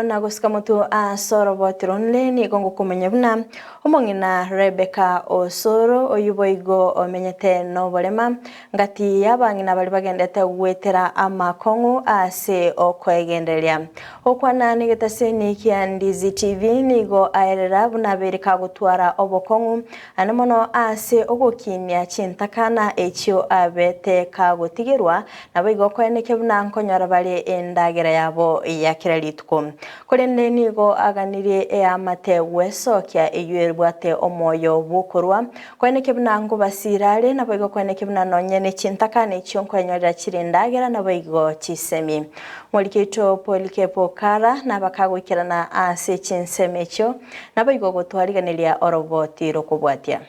Na gosika motwe ase oroboti ronde nigo ngokomanya buna omong'ina Rebeka Osoro, oyio boigo omenyete noborema, ngati y'abang'ina baria bagendete goetera amakong'u ase okoegendereria. Gokwana negetaseni kia Ndizi TV nigo aerera buna abeire kagotwara obokong'u ane mono ase ogokinia chintakana echio abete kagotigerwa Naboigo koenekia buna nkonyora bare endagera yabo ya kera rituko. Korende nigo aganirie eamate gwesokia eyio ebwate omoyo bw'okorua, koenekia buna nkobasiira are, naboigo koenekia buna nonye ne chintakana echio nkoenyorera chire endagera naboigo chisemi. Omoriki oito Polikepo Kara nabakagoikerana ase chinsemo echio, naboigo gotwariganeria oroboti rokobwatia.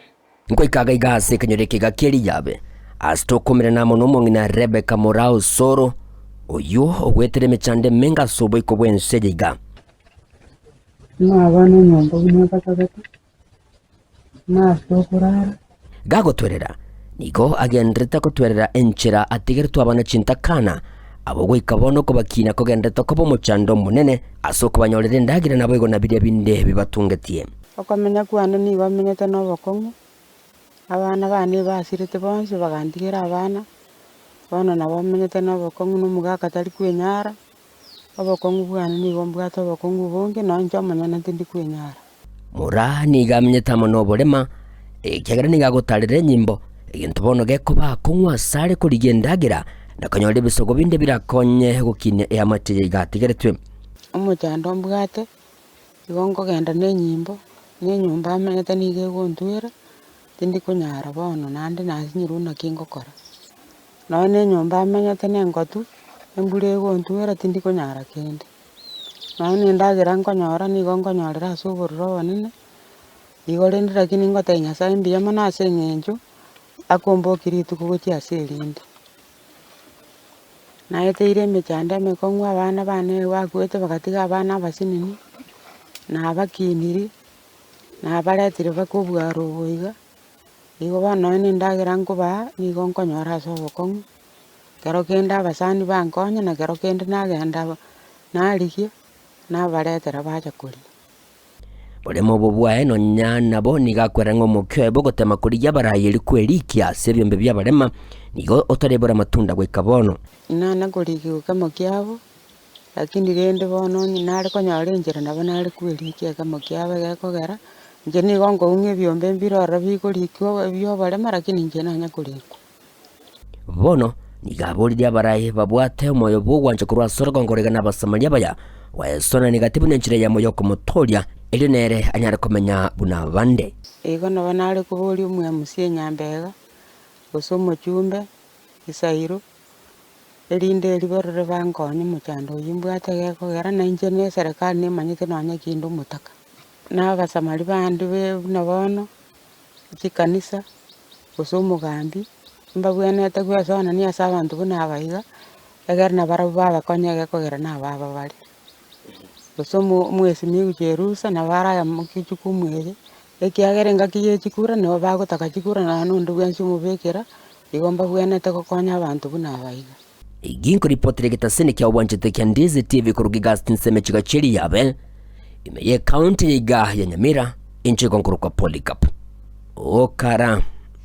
Ngoika iga ase ekenyoro eke iga kia Eliabe, ase tokomerana amo nomong'ina Rebeka moraa o Soro, oyio ogwetera emechando emenge ase oboiko bw'ense eye iga. Ng'a abana enyomba buna batagete, na ase okorara. Gagotwerera, nigo agendererete gotwerera enchera atigeretwe abana chintakana, abwo goika bono okobakina kogendererete koba omochando omonene ase okobanyorera endagera naboigo na biria binde bibatungetie. Okomenya kwane nigo menyete nobokong'u, abana bane ebasirete bonsi bagantigera abana, bono nabo menyete nobokong'u na omogaka tari kwenyara, obokong'u bwane nigo mbwate obokong'u obonge nonya inche omonyene tindi kwenyara. Moraa nigo amenyete amo noborema, ekiagera nigo agotarera enyimbo, egento bono gekoba akong'u asare korigia endagera, na konyora ebisogo binde birakonye gokinia eamate eye iga atigeretwe. Omochando mbwate. Igo nkogenda na enyimbo, na enyomba amenyete nigo egontwera, tindi konyara bono naende nasinyirwe naki ngokora. Nonye na enyomba amenyete na engotu, embura egontwera tindi konyara kende. Nonye na endagera nkonyora nigo nkonyorera ase obororo obonene, igo rende lakini ngotebia Nyasaye mbuya mono ase eng'encho, akombokia rituko gochia ase erinde. Naeteire emechando emekong'u abana bane bakwete bagatiga abana abasinini, nabakiniri, nabaretire mpaka obwaro obo iga, igo bono nonye na endagera nkobaa nigo nkonyora ase obokong'u, kero kende abasani bankonya na kero kende nagenda narigia, nabaretera bacha koria. Boremo obo bwaye nonya nabo nigo akwera ng'a omokia oye bw'ogotema korigia abarayeri kwerikia ase ebiombe bi'abarema nigo otarebora amatunda goika bono. Nana korigia ekemo kiabo, lakini rende bono onye nare konyora enchera nabo nare kwerikia ekemo kiabo egekogera, inche nigo nkoung'a ebiombe mbire ororo bikorikiwa ebia oborema lakini inche nanya korikwa. Bono nigo aboririe abarai babwate omoyo bw'ogwancha korwa ase orogongo roiga na Abasamaria abaya, gwesonania gati buna enchera eyemo y'okomotooria, erio nere anyare komenya buna abande. Igo nabo nare koboria omwemusi enyambega, gose omochumbe, esairo, erinde erio barore bankonye omochando oyio mbwate gekogera na inche na eserekari nemanyete nonya kinde omotaka. Na abasamari bande be buna bono, chikanisa, gose omogambi, mbabwenerete gwesoanania ase abanto buna aba iga, egere nabarabwo babakonye egekogera na ababa bare. Gose omo omwesimigwa cherusa nabo aramokie jukumu eye, ekiagera engaki ya chikura nigo bagotaka chikura nonya na onde bwensi omobekera, igo mbabwenerete gokonya abanto buna aba iga. Egi nkoripotera egetaseni kia obwanchete kia Ndizi TV koruga iga ase chinsemo chiga chi'Eriabe, ime y'ecounty ya iga ya Nyamira, inche igo nkorokwa Polycarp Okara.